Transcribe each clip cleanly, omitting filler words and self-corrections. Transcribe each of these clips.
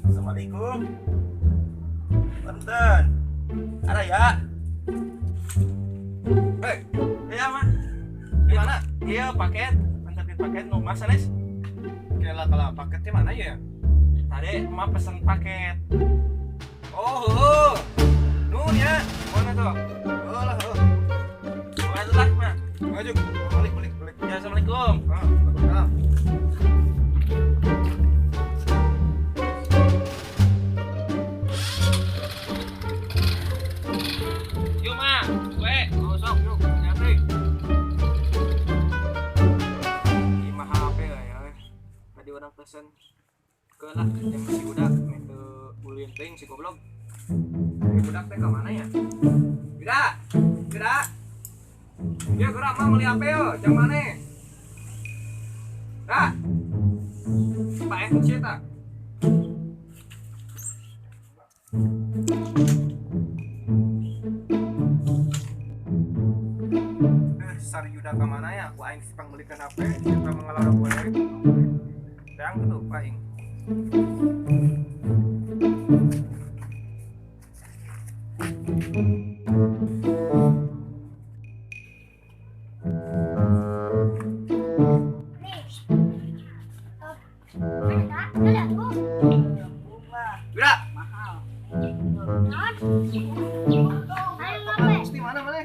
Assalamualaikum. Punten. Ada ya? Hei, Iya, Mak. gimana? Iya, paket. Antarkan paket nu Mas sanes. Kela kalau paketnya mana ya? Tadi emak pesen paket. Oh, heuh. Nun ya. Mana tuh? Oh lah, heuh. Mana tuh lah, Mak? Maju. Balik, balik, balik. Ya, assalamualaikum. Ah, waalaikumsalam. Yuk, Mak. Kue. Oh, sok, yuk, hati. Lima HP lah ya. Tadi orang pesen ke lah yang masih budak minta ulin ting si goblok. Ini budak teh ke mana ya? Budak, budak. Ya gerak mah beli HP yo, jang mana? Dah. Pak eh cerita. Sari Yuda ke mana ya? Aku aing si belikan HP, siapa mengalah boleh. Yang gitu, aing. Yuda, mesti mana mana?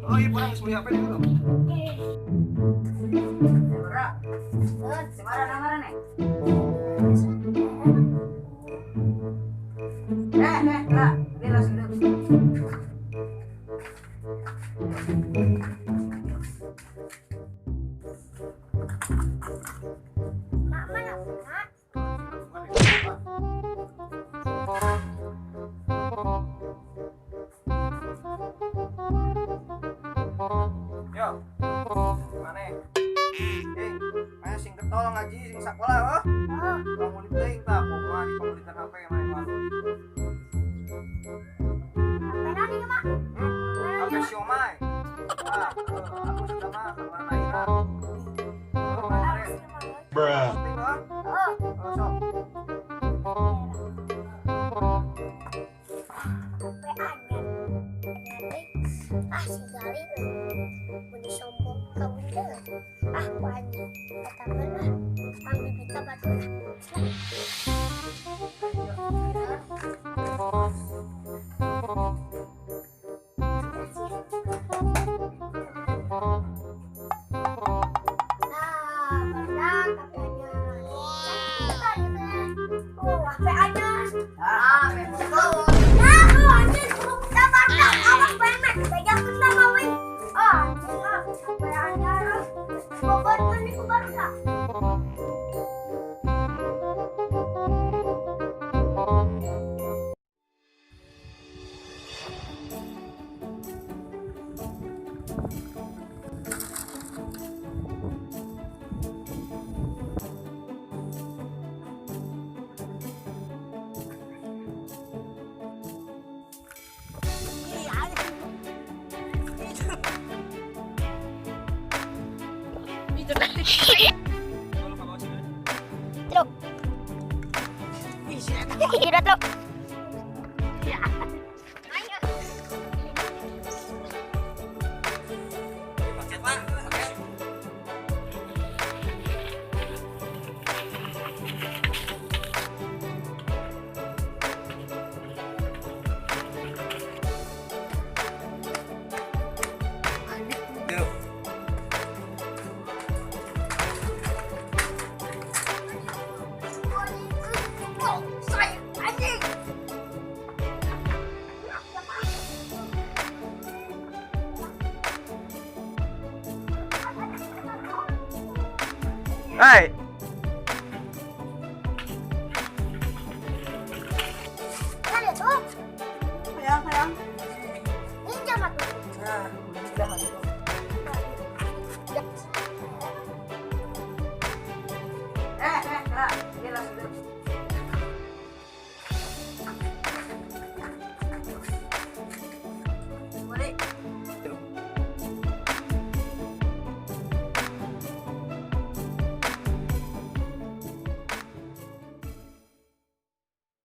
Oh iya, pulang beli HP dulu. Yo, mana? Eh, sing getol ngaji sing sekolah oh. Bangun teuing tah, kumaha di pembelikan HP main baru. HP siomay. Ah, aku sudah mah keluar lain. Bruh. Oh, sok. Ah, si Gali udah sombong ka bunda. Ah, ku anjing. Katakan lah, pang bibita batu lah. Ah, badak katanya. Oh, apa aja? Ah, betul. Ah, anjing, sabar, awak banyak. Banyak sama win. Ah, anjing, ah, apa aja? Bogor kan itu baru tak? Kalau ka bawah sini. Truk. Tidak truk. Paket lah, paket. Yuk. Saya anjing. Hai. Ada tuh. Hayang, hayang. Ini jam aku. Nah, udah.